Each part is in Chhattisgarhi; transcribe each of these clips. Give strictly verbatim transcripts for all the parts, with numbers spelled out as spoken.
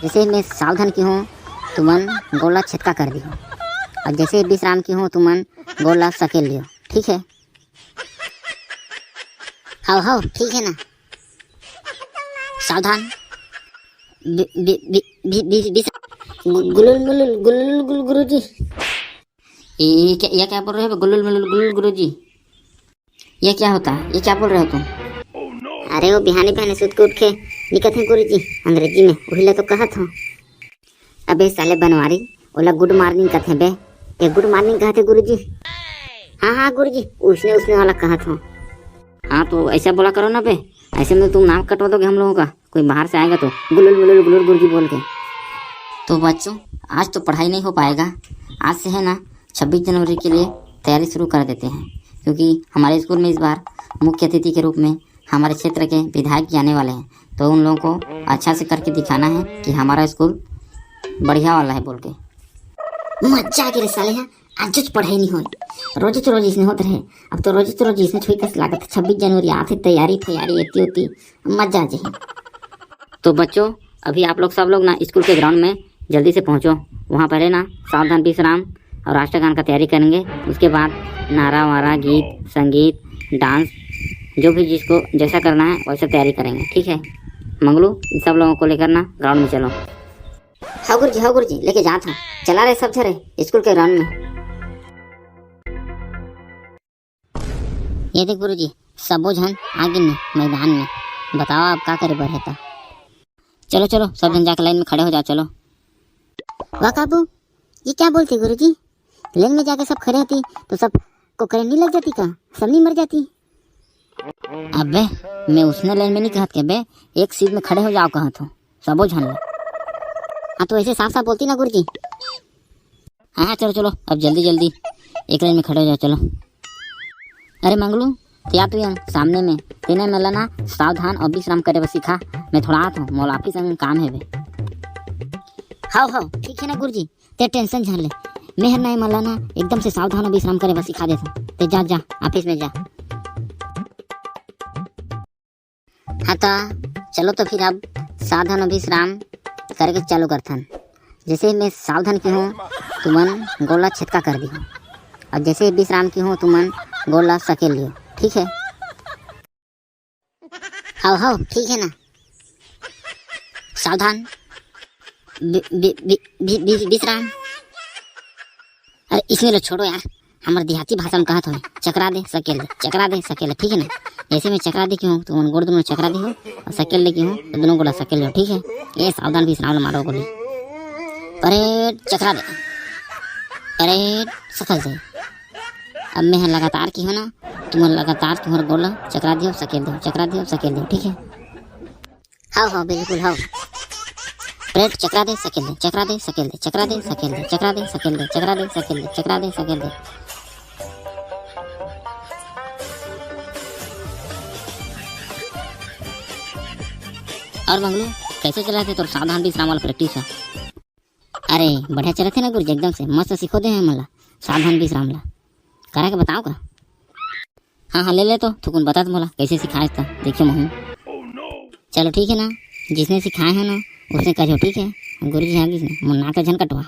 जैसे मैं सावधान की हूँ, तुमन गोड़ ला छेदका कर दियो, और जैसे विश्राम की हूँ, तुमन गोड़ ला सकेल लियो, ठीक है? हाव हाव, ठीक है ना। सावधान। बि-, बि-, बि-, बि-, बि-, बिस-, गु-, गुलुल मुलुल, गुलुल गुल गुरुजी। ये, ये क्या, ये क्या बोल रहे हो? गुलुल मुलुल गुलुल गुरुजी, ये क्या होता है? ये क्या बोल रहे हो तुम? अरे, वो बिहानी बिहानी सुत के उठ के निकलत हे गुरुजी, अंग्रेजी में, वही ला तो कहत हूँ। अबे साले बनवारी, ओला गुड मॉर्निंग कहत हे बे। ये गुड मॉर्निंग कहत हे गुरुजी। हाँ हाँ गुरुजी, उसने, उसने वाला कहत हूँ। हाँ, तो ऐसा बोला करो ना बे, ऐसे में तुम नाक कटवा दोगे हम लोगों का, कोई बाहर से आएगा तो गुलुल गुलुल गुलुल गुरुजी बोल के। तो बच्चों, आज तो पढ़ाई नहीं हो पाएगा। आज से है ना, छब्बीस जनवरी के लिए तैयारी शुरू कर देते हैं, क्योंकि हमारे स्कूल में इस बार मुख्य अतिथि के रूप में हमारे क्षेत्र के विधायक जी आने वाले हैं। तो उन लोगों को अच्छा से करके दिखाना है कि हमारा स्कूल बढ़िया वाला है बोल के। मजा आ गया रे साले, हाँ, आज तो पढ़ाई नहीं होय। रोज तो रोज इसने होत रहे, अब तो रोज तो रोज इसने छुई कस लागत। छब्बीस जनवरी आथे, तैयारी फैयारी एती ओती, मजा आ जाए। तो बच्चों, अभी आप लोग सब लोग ना स्कूल के ग्राउंड में जल्दी से पहुँचो। वहाँ पहले ना सावधान विश्राम और राष्ट्रगान का तैयारी करेंगे। उसके बाद नारा वारा, गीत संगीत, डांस, जो भी जिसको जैसा करना है वैसा तैयारी करेंगे, ठीक है? मंगलू, इन सब लोगों को लेकर ना ग्राउंड में चलो। हाँ गुरुजी, हाँ गुरुजी, लेके जात हूँ। चला रे सब झरे स्कूल के ग्राउंड में। ये देख गुरुजी, सबो झन आ गिन मैदान में। बताओ, अब का करे बर हे त? चलो चलो, सब झन जाके लाइन में खड़े हो जाओ, चलो। वाह काबू, ये क्या बोलते गुरुजी? लाइन में जाके सब खड़े होती तो सब को करंट नहीं लग जाती का? सब नहीं मर जाती? अबे, मैं उसने लाइन में नहीं कहत के बे, एक सीध में खड़े हो जाओ कहत हूँ, सबो झन ला। हाँ, तो ऐसे साफ साफ बोलती ना गुरुजी। हाँ हाँ, चलो चलो, अब जल्दी जल्दी एक लाइन में खड़े हो जाओ, चलो। अरे मंगलू, ते आ तू यहाँ सामने में, तेने मोला ना सावधान और विश्राम करे बर सिखा। मैं थोड़ा आत हूँ, मोला ऑफिस में काम हे बे। हाव हाव, ठीक है ना गुरुजी, ते टेंशन झन ले। मैं हर ना ये मोला ना एकदम से सावधान और विश्राम करे बर सिखा देता। ते जा, जा, ऑफिस में जा। हाँ तो चलो, तो फिर अब सावधान और विश्राम करके चालू करथन। जैसे मैं सावधान की हूँ, तुमन गोड़ ला छेदका कर दियो, और जैसे विश्राम की हूँ, तुमन गोड़ ला सकेल लियो, ठीक है? हाव हाव, ठीक है ना। सावधान, बि-, बि-, बि-, बि-, बि-, विश्राम। अरे इसमें लो, छोड़ो यार, हमर देहाती भाषा में कहत होय, चकरा दे सकेल दे, चकरा दे सकेल दे, ठीक है ना? जैसे मैं चकरा दे की हूँ, तुमन गोड़ दोनों चकरा दे हो, और सकेल दे की हूँ तो दोनों गोड़ सकेल दे हो, ठीक है? ये सावधान विश्राम ला मारो गोली। परेड चकरा दे, परेड सकेल दे। अब मैं लगातार की हूँ ना, तुमन लगातार तुहर गोड़ ला चकरा दियो, सकेल दियो, चकरा दियो, सकेल दियो, ठीक है? हाव हाव, बिल्कुल हाव। परेड चकरा दे सकेल दे, चकरा दे सकेल दे, चकरा दे सकेल दे, चकरा दे सकेल दे, चकरा दे सकेल दे, चकरा दे सकेल दे। और मंगलू, कैसे चलत हे तोर सावधान विश्राम वाला प्रैक्टिस ह? अरे बढ़िया चलत हे ना गुरुजी, एकदम से मस्त सिखो दे हे हमन ला सावधान विश्राम ला। करा के बताओ का? हाँ हाँ, ले ले तो, थुकुन बता तो मोला कैसे सिखाए त, देखियो महू। चलो ठीक है ना, जिसने सिखाए है ना उसने करियो, ठीक है? गुरुजी हाँ, किसने मोर नाक ला झन कटवा।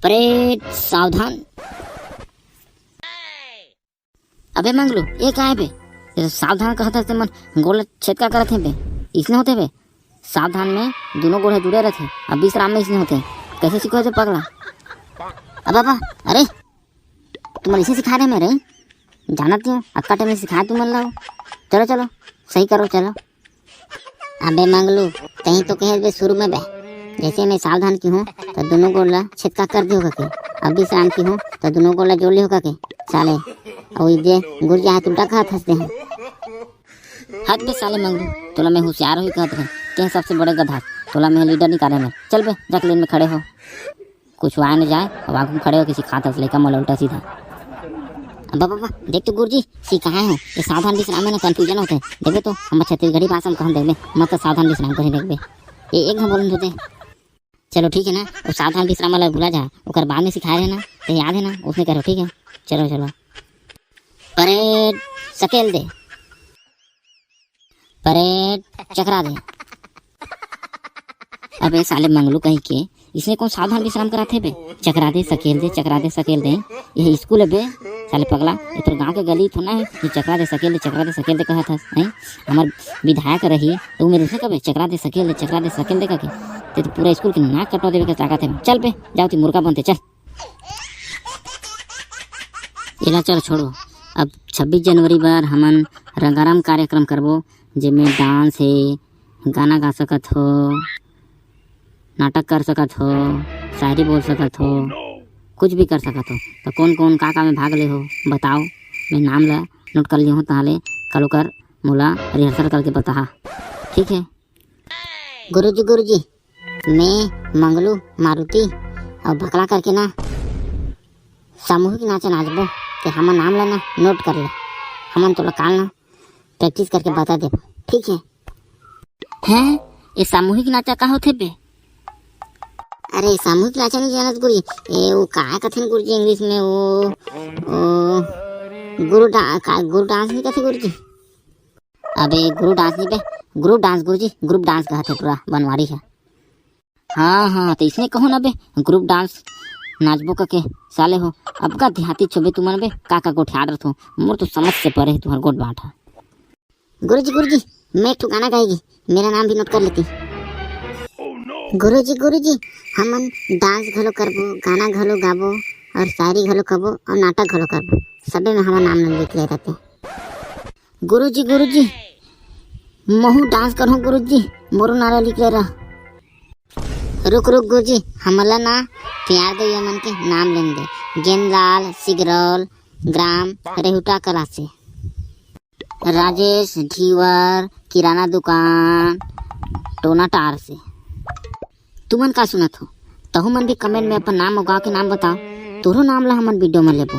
परेड सावधान। अबे मंगलू, ये का है बे? ये तो सावधान कहत हस ते मन गोड़ ला छेदका करत हे बे। इसने होथे बे? सावधान में दोनों गोड़ ह जुड़े रहथे, अब विश्राम में इसने होथे। कैसे सीखो थे पगला? अब बाबा, अरे तुमन इसे सिखा रहे मेरे, जानत हो अतका टाइम सिखाए तुमन ला। चलो चलो, सही करो, चलो। अबे मंगलू, तहीं तो कहे बे शुरू में बे, जैसे मैं सावधान की हूँ तो दोनों गोड़ ला छेदका कर दियो कके, अब विश्राम की हूँ तो दोनों गोड़ ला जोड़ लियो कके। साले, और ये गुरुजी हाथ उल्टा कहत हंसते हैं। हट बे साले मंगलू, तोला मैं होशियार होई कहत रहे, ते सबसे बड़े गधा, तोला मैं लीडर निकाले में। चल बे, जाके लेन में खड़े हो। कुछ आए न जाए, अब आगू में खड़े होके सिखात हस लइका मोला उल्टा सीधा। अब बाबा, देख तो गुरुजी, सिखाए हो, ये सावधान विश्राम में ना कन्फ्यूजन होथे। देखबे तो, हम छत्तीसगढ़ी भाषा में कहन देखबे, मत तो सावधान विश्राम कहे देखबे। ये एक घंटा बोलन होथे। चलो ठीक है ना, वो सावधान विश्राम वाला भुला जा, ओकर बाद में सिखाए रहे ना, तो याद है ना, उसने करो, ठीक है? चलो, चलो। परेड सकेल दे, परेड चकरा दे। अबे साले मंगलू कहीं के, इसने कौन सावधान विश्राम कराथे बे? चकरा दे, सकेल दे, चकरा दे, सकेल दे। ये स्कूल है बे, साले पगला, ये तोर गांव के गली थोड़ा ना है कि चकरा दे, सकेल दे, चकरा दे, सकेल दे कहत हस, हैं? हमार विधायक रही तो मेरे से कबे चकरा दे, सकेल दे, चकरा दे, सकेल दे कह के, ते तो पूरा स्कूल के नाक कटवा देवे के ताकत है। चल बे, जाओ ती मुर्गा बनते, चल। एला चल छोड़ो, अब छब्बीस जनवरी बर हमन रंगारंग कार्यक्रम करबो, जेमे डांस हे, गाना गा सकत हो, नाटक कर सकत हो, शायरी बोल सकत हो, कुछ भी कर सकत हो। तो कौन कौन का का में भाग ले हो बताओ, मैं नाम ला नोट कर लियो हूँ, ताहले कल ओकर मोला रिहर्सल करके बताहा, ठीक है? गुरुजी, गुरुजी, मैं मंगलू मारुति और भकला करके ना सामूहिक नाचा नाचबो, ते हमर नाम ला ना नोट कर ले, हमन तोला काल ना प्रैक्टिस करके बता देबो, ठीक है? हैं, ये सामूहिक नाचा का होथे बे? अरे, सामूहिक नाचा नहीं जानत गुरुजी, ए वो का कथन गुरुजी इंग्लिश में, वो, वो गुरु डा-, का, गुरु डांस नहीं कथे गुरुजी? अबे गुरु डांस नहीं बे, ग्रुप डांस गुरुजी, ग्रुप डांस कहत हे पूरा बनवारी है। हाँ हाँ, तो इसने कहो ना बे, ग्रुप डांस नाचबो कके। साले हो, अब का देहाती छो बे तुमन बे, का का गोठियात रथो, मोर तो समझ से परे है तुम्हार गोठ बात है। गुरुजी, गुरुजी, मैं एक ठो गाना गाएगी, मेरा नाम भी नोट कर लेती। गुरुजी, गुरुजी, हमन डांस घलो करबो, गाना घलो गाबो और शायरी घलो करबो और नाटक घलो करबो, सबे में हमर नाम लिख ले रहते। गुरुजी, गुरुजी, महू डांस करहूँ गुरुजी, मोरो नारा लिख ले रह। रुक रुक गुरुजी, हमला ना प्यार दे ये मन के नाम लेन दे। गेंदलाल सिगरौल, ग्राम रेहुटा कला से। राजेश ढीवर, किराना दुकान, टोना टार से। तुमन का सुनत हो? तहु मन भी कमेंट में अपन नाम और गांव के नाम बताओ, तोरो नाम ला हमन वीडियो में लेबो।